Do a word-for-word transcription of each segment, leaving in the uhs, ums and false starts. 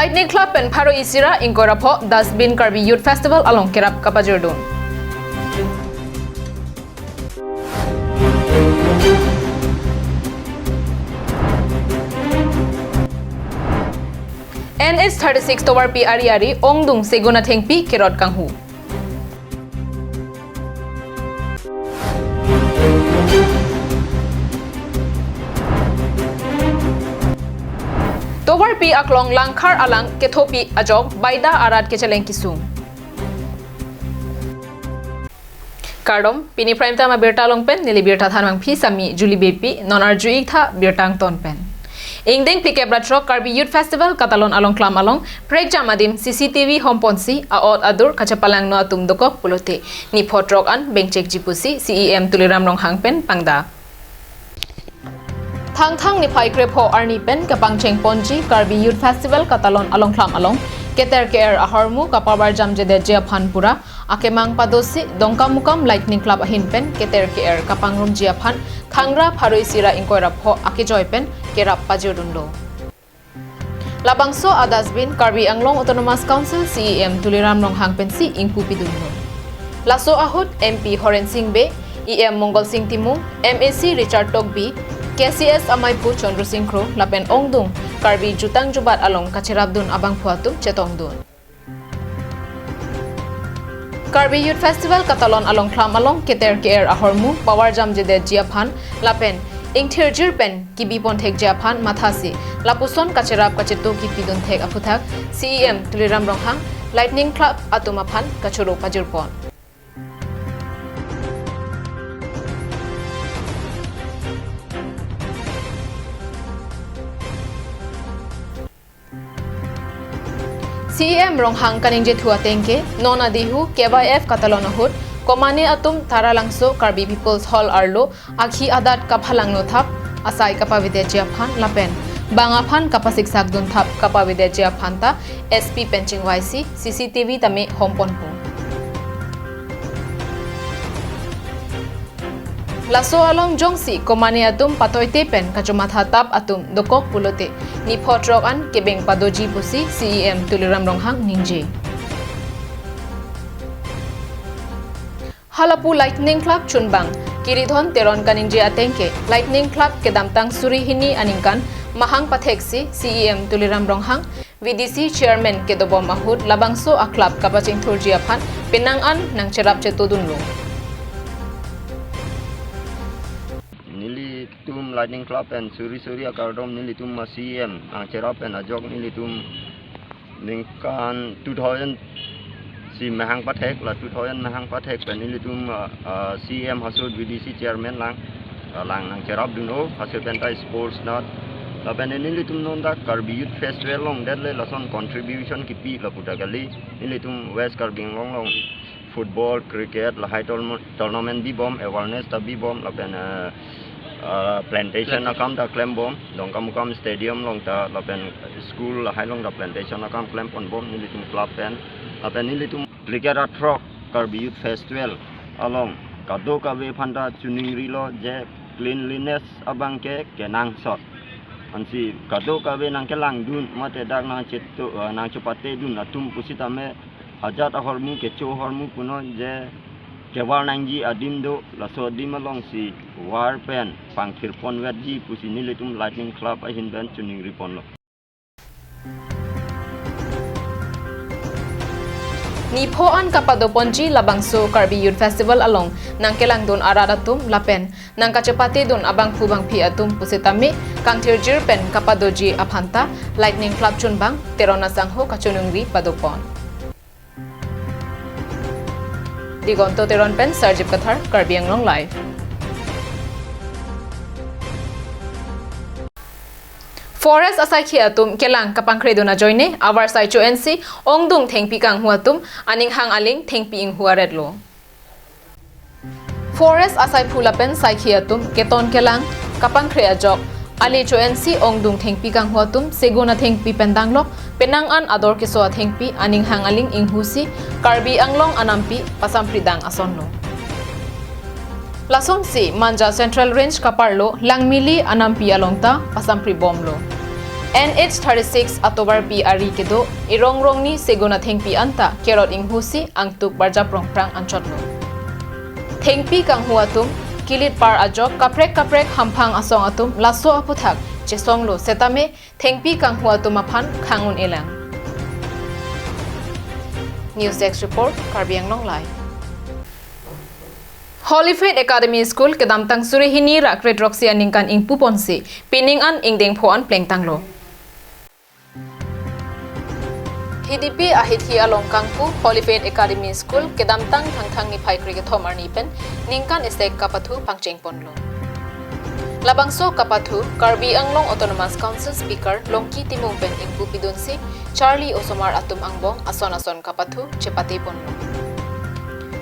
Lightning Club pen pharo isi ra ingkoi ra pho Dustbin Karbi Youth Festival along kerap kapajirdun. N H thirty-six tovarpi ari ari ongdung Segun Athengpi kerot kanghu. Tovarpi aklong Langkhar alang kethopi ajok baida arat kecheleng kesung. Kardom, pini Prime Time abirta along pen neli birta thanmangpi Sami Julie Beypi, non arju-ik tha birta angton pen. Ingdeng phlikep ra throk Karbi Youth Festival Katalon along klam along prekjam adim C C T V homponsi a-ot adur kachepalangno atum dokok pulote nipho throk an bengchekji pusi C E M Tuliram Ronghang pen pangdak. Thangthang niphai krepho arni pen kepangcheng ponji Karbi Youth Festival Katalon along klam along keter ke-er ahormu kapabarjamjedetji aphan pura akemang padosi Dongkamukam Lightning Club ahin pen keter ke-er kapangrumji aphan Khangra pharo isi ra ingkoi ra pho akejoi pen kerap pajirdunlo. Labangso a-dustbin Karbi Anglong Autonomous Council C E M Tuliram Ronghang pensi ingpu pidunlo. Laso ahut M P Horen Sing Bey, E M Mongal Sing Timung, M A C Richard Tokbi, K C S amaipu Chandra Sing Kro lapen ongdung Karbi jutang jubat along kacherapdun abangphu atum chetongdun. Karbi Youth Festival Katalon along klam along keter ke-er ahormu pabarjamjedetji aphan lapen ingthirjir pen kibi ponthekji aphan mathasi lapuson kacherap kacheto kipidun thek aphuthak C E M Tuliram Ronghang Lightning Club atum aphan kachoro pajirpon. C E M Ronghang kaningjethu ateng ke, non adihu K Y F Katalon ahut, komane atum Taralangso Karbi People's Hall arlo akhi adat kaphalangno thap asai kapavedetji aphan lapen bang aphan kapasiksakdun thap kapavedetji aphan ta S P pen chingvaisi C C T V tame homponpo. Laso along jongsi komane atum patoite pen kachomatha tap atum dokok pulote nipho throk an kebeng padoji pusi C E M Tuliram Ronghang ningje. Halapu Lightning Club chunbang Kiridhon Teron kaningje ateng ke Lightning Club kedamtang suri hini aningkan mahang patheksi C E M Tuliram Ronghang V D C Chairman kedobom ahut labangso a-club kapachingthurji aphan penang an nangcherap chetodunlo. Nelitum Lightning Club pen suri suri akardom nelitum ma C E M nangcherap pen ajok nelitum ningkan two thousand si mahang pathek la two thousand mahang pathek pen nelitum, ah, ah, C E M hasut V D C Chairman lang, ah, lang nangcherapdun-o hasut pen ta sports nat. Lapen nelitum non dak Karbi Youth Festival longdet le lason contribution kipi lapu ta kali. Nelitum West Karbi Anglong along football, cricket lahai tourna-, tournament bibom, awareness ta bibom lapen, ah, ah, plantation akam ta klembom, Dongkamukam Stadium along ta lapen school lahai along ta plantation akam klemponbom nelitum club pen. Lapen nelitum phlikep ra throk Karbi Youth Festival along kadokave aphan ta choningrilo je cleanliness abang ke kenangsot. Ansi kadokave nangkelangdun mate dak nangcheto, eh, nangchepatedun atum pusitame ajat ahormu kecho ahormu punon je kevar nangji adim do, laso adim alongsi var pen pangthirponverji pusi nelitum Lightning Club ahin pen choningriponlo. Nipho an kapadoponji labangso Karbi Youth Festival along nangkelangdun arat atum lapen nangkachepatedun abangphu bangphi atum pusitame kangthirjir pen kapadoji aphan ta Lightning Club chunbang Teron asangho kachoningri padopon. Digonto Teron pen Sarjip Kathar, Karbi Anglong Live. Forest asaikhi atum kelang kapangkhredun ajoine avarsai cho-ensi ongdung thengpi kanghu atum aning hang aling thengpi inghu aretlo. Forest asaiphu lapen saikhi atum keton kelang kapangkhre ajok ali cho-ensi ongdung thengpi kanghu atum Segun Athengpi pen danglok penang an ador keso athengpi aning hang aling inghusi Karbi Anglong anampi pasampridang asonlo. Lasonsi Manja Central Range kaparlo Langmili anampi along ta pasampri bomlo. N H thirty-six atovarpi ari kedo Irong Rongni Segun athengpi anta kerot inghusi angtuk Barjaprong Prang anchotlo. Thengpi kanghu atum kilit par ajok kaprek kaprek hamphang asong atum laso aputhak chesonglo setame thengpi kanghu atum aphan khang un-elang. News Desk Report, Karbi Anglong Live. Holy Faith Academy School kedamtang suri hini ra kre throksi aningkan ingpuponsi pining an ingdeng pho an plengtanglo. Hidipi ahithi along kangpu Holy Faith Academy School kedamtang Thangthang niphai kre kethom arni pen ningkan isi kapathu pangchengponlo. Labangso kapathu Karbi Anglong Autonomous Council Speaker Longki Timung pen ingpu pidunsi charli osomar atum angbong ason ason kapathu chepate ponlo.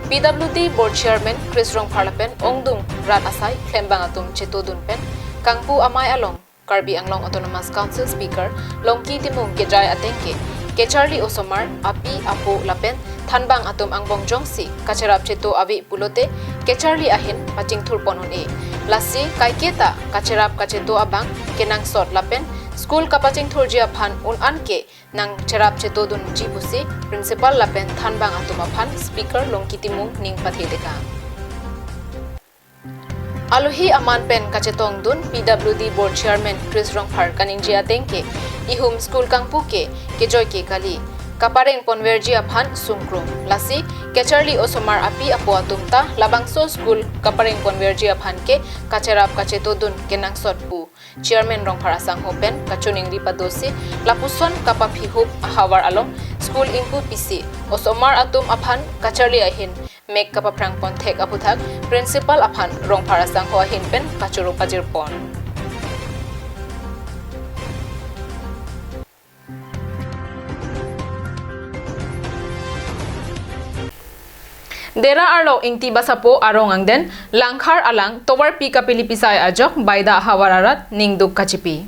P W D Board Chairman Chris Rongphar lapen ongdung rat asai klembang atum chetodun pen kangpu amei along Karbi Anglong Autonomous Council Speaker Longki Timung kejai ateng ke kecharli osomar api apo lapen thanbang atum angbong jongsi kacherap cheto ave pulote kecharli ahin pachingthur pon un-e. Lasi kaiketa kacherap kacheto abang kenangsot lapen school kapachingthurji aphan un-an ke nangcherap chetodunji pusi principal lapen thanbang atum aphan Speaker Longki Timung ning pathe dekang. Alohi aman pen kachetongdun P W D Board Chairman Chris Rongphar kaningje ateng ke ihum school kangpu ke kejoi ke kali, kapareng ponverji aphan sungkrung. Lasi kecharli osomar api apo atum ta labangso school kapareng ponverji aphan ke kacherap kachetodun kenangsot pu Chairman Rongphar asangho pen kachiningri padosi lapuson kapaphihup ahavar along school ingpu pisi osomar atum aphan kacharli ahin mek kapaphrang pon thek aputhak principal aphan Rongphar asangho ahin pen kachoro pajir pon. Dera arlo Ingti Basapo arong angden Langkhar alang tovarpi kapili pisai ajok Baida ahavar arat ningduk kachipi.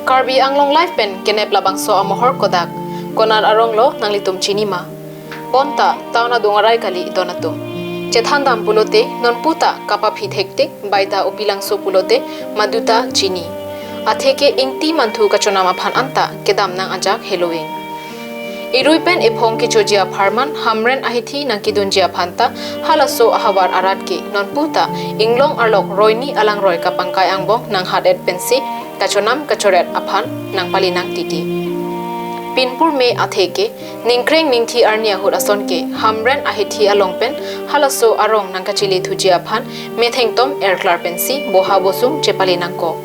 Karbi Anglong Live pen kenep labangso amohor kodak. Konat arong lo nanglitum chini ma? Bonta town adung arai kali idon atum. Chethan dam pulote nonputa kapaphi thektik Baida Upilangso pulote maduta chini. Atheke Ingti manthu kachonam aphan anta kedam nang ajak heloving. Irui pen ephong kechoji apharman Hamren ahithi nangkedunji aphan ta halaso ahavar arat ke nonputa inglong arlok roini alangroi kapangkai angbong nanghat et pensi kachonam kachoret aphan nangpali nang titi. Pinpur me atheke ningkreng ningthi arni ahut ason ke Hamren ahithi along pen halaso arong nangkachili thuji aphan methengtom erklar pensi boha bosung chepali nangkok.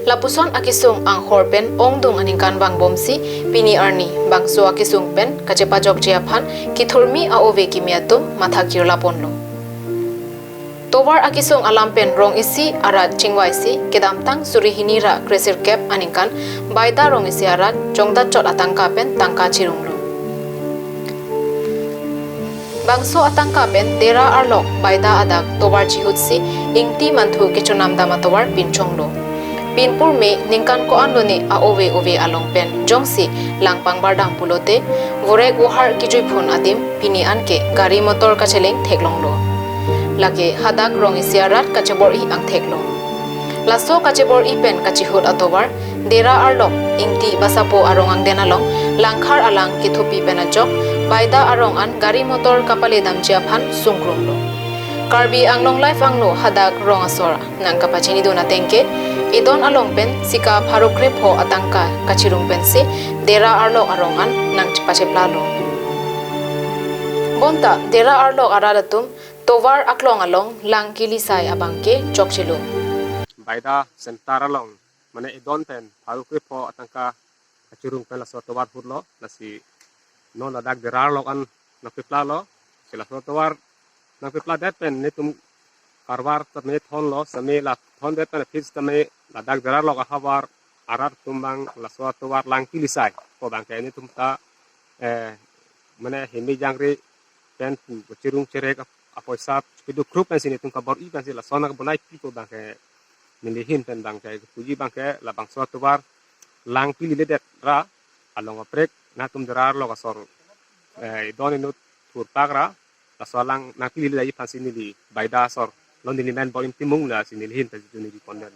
Lapuson akesung anghor pen ongdung aningkan vangbomsi pini arni bangso akesung pen kachepajokji aphan kethurmi a-ove kimi atum matha kirla ponlo. Tovar akesung alam pen rong isi arat chingvaisi kedamtang suri hini ra kresirkep aningkan Baida rong isi arat chongdat chot atangka pen tangka chirunglo. Bangso atangka pen Dera arlok Baida adak tovar chihutsi Ingti manthu kechonam dam atovar pinchonglo. Pinpur me ningkan ko-an lone a-ove ove along pen jongsi lang pangbardam pulote vorek vohar kijuiphun adim pini anke gari motor kacheleng theklonglo. Lake hadak rong isi arat kachebor-i angtheklo. Laso kachebor-i pen kachihut atovar Dera arlok Ingti Basapo arong angden along Langkhar alang kethupi pen ajok Baida arong an gari motor kapale damji aphan sungkrunglo. Karbi Anglong Live angno hadak rong asor nangkapachinidun ateng ke idon along pen sika pharo krepho atangka kachirung pensi Dera arlok arong an nangpacheplalo. Bonta Dera arlok arat atum tovar aklong along lang kilisai abang ke chokchelo. Baida center along mane idon pen pharo krepho atangka kachirung pen laso tovar hutlo, lasi non ladak Dera arlok an nangpeplalo. Si laso tovar nangpepladet pen netum karvar tame thonlo, same la thondet pen aphi tame ladak Dera arlok ahavar arat atum abang laso tovar lang kilisai ko abang ke netum ta, eh, mane heme jangre pen pu chirung cherek ap-, apoisa kedo krup pensi netum kabor-i pensi lason nang bonai pi ko abang ke nelihin pen abang ke puji abang ke labangso tovar lang pililedet ra along kaprek netum Dera arlok asor, eh, idon inut thurpak ra laso lang nangpilile aphansi neli Baida asor lo neli men bor-i Timung lasi nelihin pensi neli konden.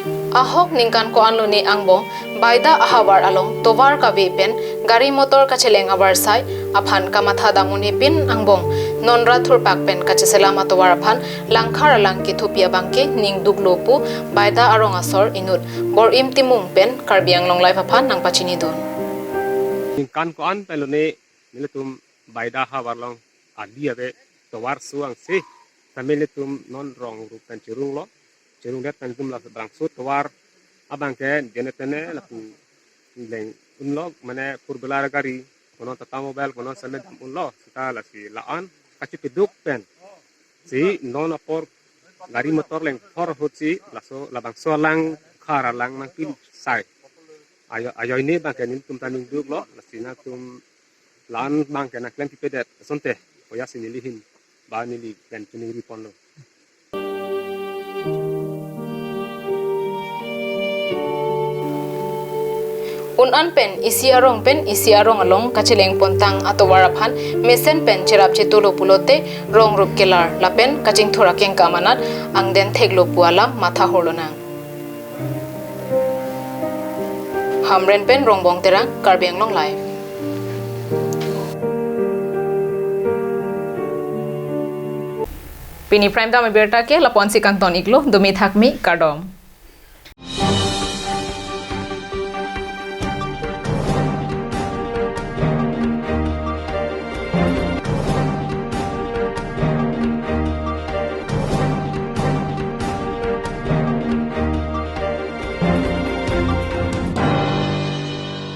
Ahok ningkan ko-an lone angbong Baida ahavar along tovar kave pen gari motor kacheleng avarsai aphan kamatha dam un-e pin angbong non ra thurpak pen kacheselam atovar aphan langkhar alang kethupi abangke ningduklo pu Baida arong asor inut Bor-im Timung pen Karbi Anglong Live aphan nangpachinidun. Ningkan ko-an pen lone nelitum Baida ahavar along ali ave tovar su angse, tame nelitum non rong rup pen chirunglo, chirungdet pen nelitum labangso tovar abangke jene tene lapu leng unlo, mane four wheeler gari, konon Tata Mobile, konon same dam unlo, seta lasi la-an kachipiduk pen si non apor gari motor leng thor ahut si laso labangso alang khar alang nangpilsai. Ajo, ajoine abangke nelitum ta ningduklo, lasi nangtum la-an abangke nangklempipedet asonte, oya si neli ahin ba neli pen chiningri ponlo. Un-an pen isi arong pen isi arong along kacheleng pontang atovar aphan mesen pen cherap chetulo pulote rong rup kelar lapen kachingthur akengkam anat angden theklo pu alam matha horlonang. Hamren pen Rongbong Terang, Karbi Anglong Live. Pini Prime Time abirta ke lapu-an si kangton iklo, dumi thakmi, kardom.